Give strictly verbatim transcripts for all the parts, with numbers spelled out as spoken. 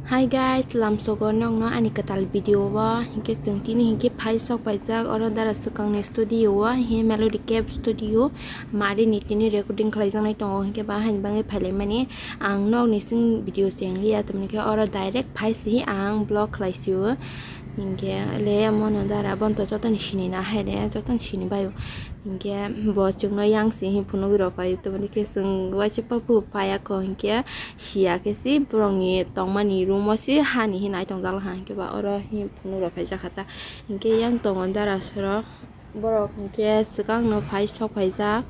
Hi guys, lamsogo nokno ani kwtal video o, hinkhe chwng tini hinkhe phai sok paijak oro dara swkangni studio o, hinkhe Melody Cave Studio, mari ni tini recording khlaijaknai tongo, hinkhe ba haini bagwi phailaimani ang nokni sing video cheng liya, tamni khe oro direct phai si ang vlog khlai sio, hinkhe le mono dara bonto jotono sini na hai le, jotono sini baio. Hinkhe bo chwngno yang si hin phunugwi rw pai, toboni khe chwng waisa papu paiya kho, hinkhe siya khe si borokni tongmani room o si hani hin nai tongjak ha, hinkhe ba oro hin phunuk rw phaijak kha ta. Hinkhe yang tongo dara soro borok hinkhe swkang no phai sok phaijak,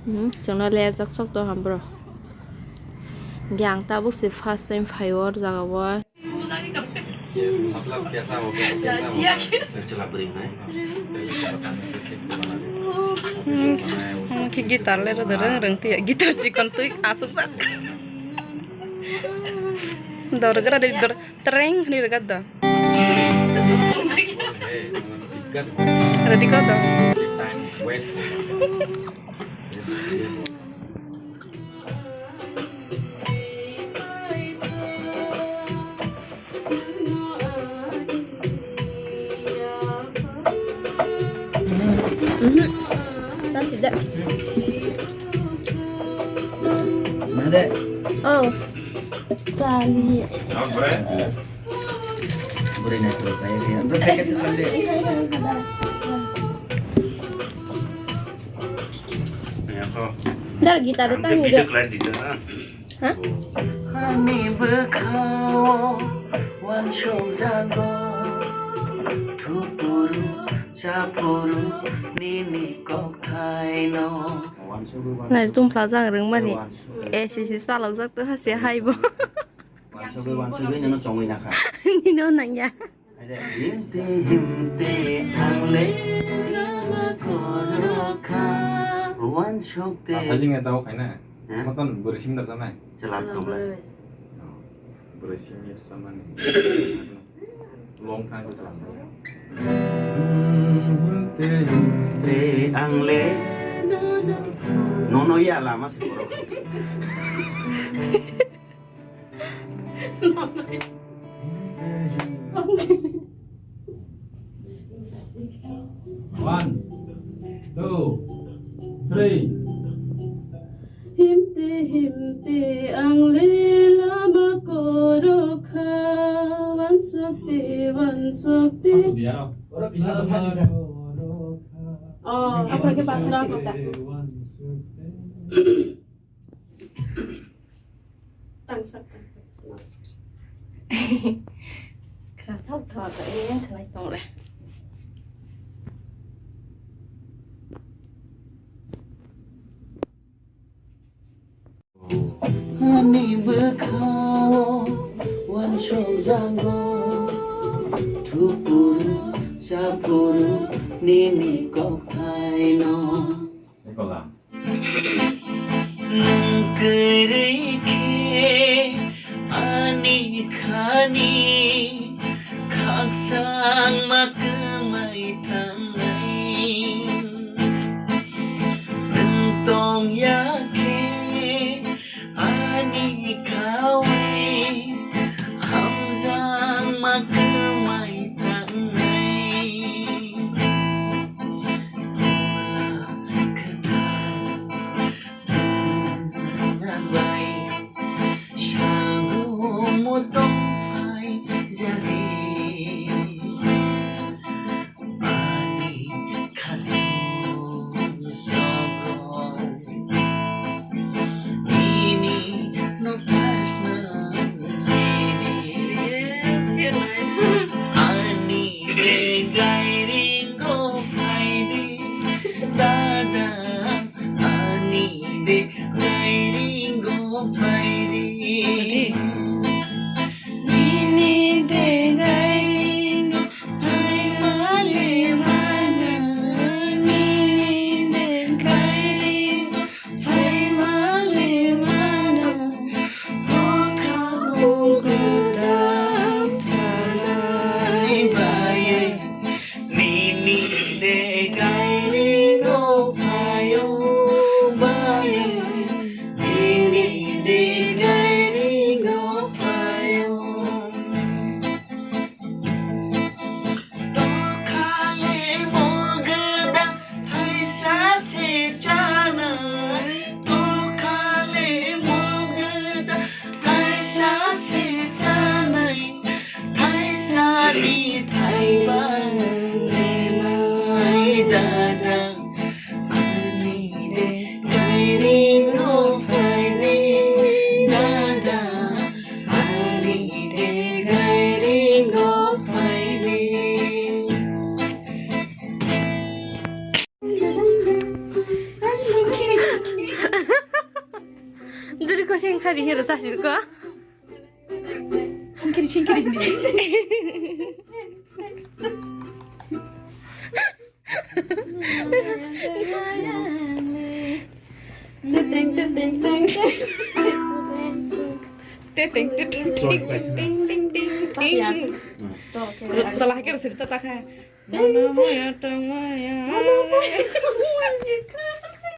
hmm, chwngno lerjak sok tong ha borok. Hinkhe ang tabuk se first time phaio o jaga o. मतलब कैसा हो गया, कैसा हो गया? चला बुरी है। Hmm, hmm, khe guitar le rwdw rwng rwng twi guitar chikon twi aswk jak. Dor gra de dor treng hwnwi rwgad do. Ready ko do. Mhm. Tam sijak. Made. Oh. Sali. Buri na ko kaya kaya. Bro, kaya kaya. Dar guitar tang video ni. Klai di da. Ha? Ani bwkhao wansukjago, thupuru chapuru nini kokthaino. Nai tum phlajak rwngmani. Wansuk. Eh, sisi salokjak to hasi haibo. Wansugwi, wansugwi nino chongwi nakha. Nino nangya. Himte, himte, ang le lama korokha. Wansukte. Apa sih nggak tahu kayaknya? Hah? Nonton Buri Simi dari sana. Celak tong le. Buri Simi sama nih. Long time itu sama. Himte, himte, ang le. Nono ya lama sih korokha. One, two, three. Himte himte ang le lama korokha, wansukte wansukte. Oro kisa lama korokha. Oh, apa ke patla kita? Wansukte. Tangsak, tangsak, tangsak. Kha thok thok, eh, yang khlai tong re. Ani bwkhao wansukjago, thupuru, chapuru, nini kokthaino. Nikola. Nwng kwrwi khe ani khani khakchangma kwmai thangnai. Nwng tong ya khe ani khaui hamjakma kwmai thangnai. Kwtal Bai sagumo tongphai jadi. Singkiri, singkiri, singkiri. Teteng, teteng, teng, teng. Teteng, teteng, teng, teng, teng, teng, teng. Salah kira cerita tak, ha? Mana moya tang maya.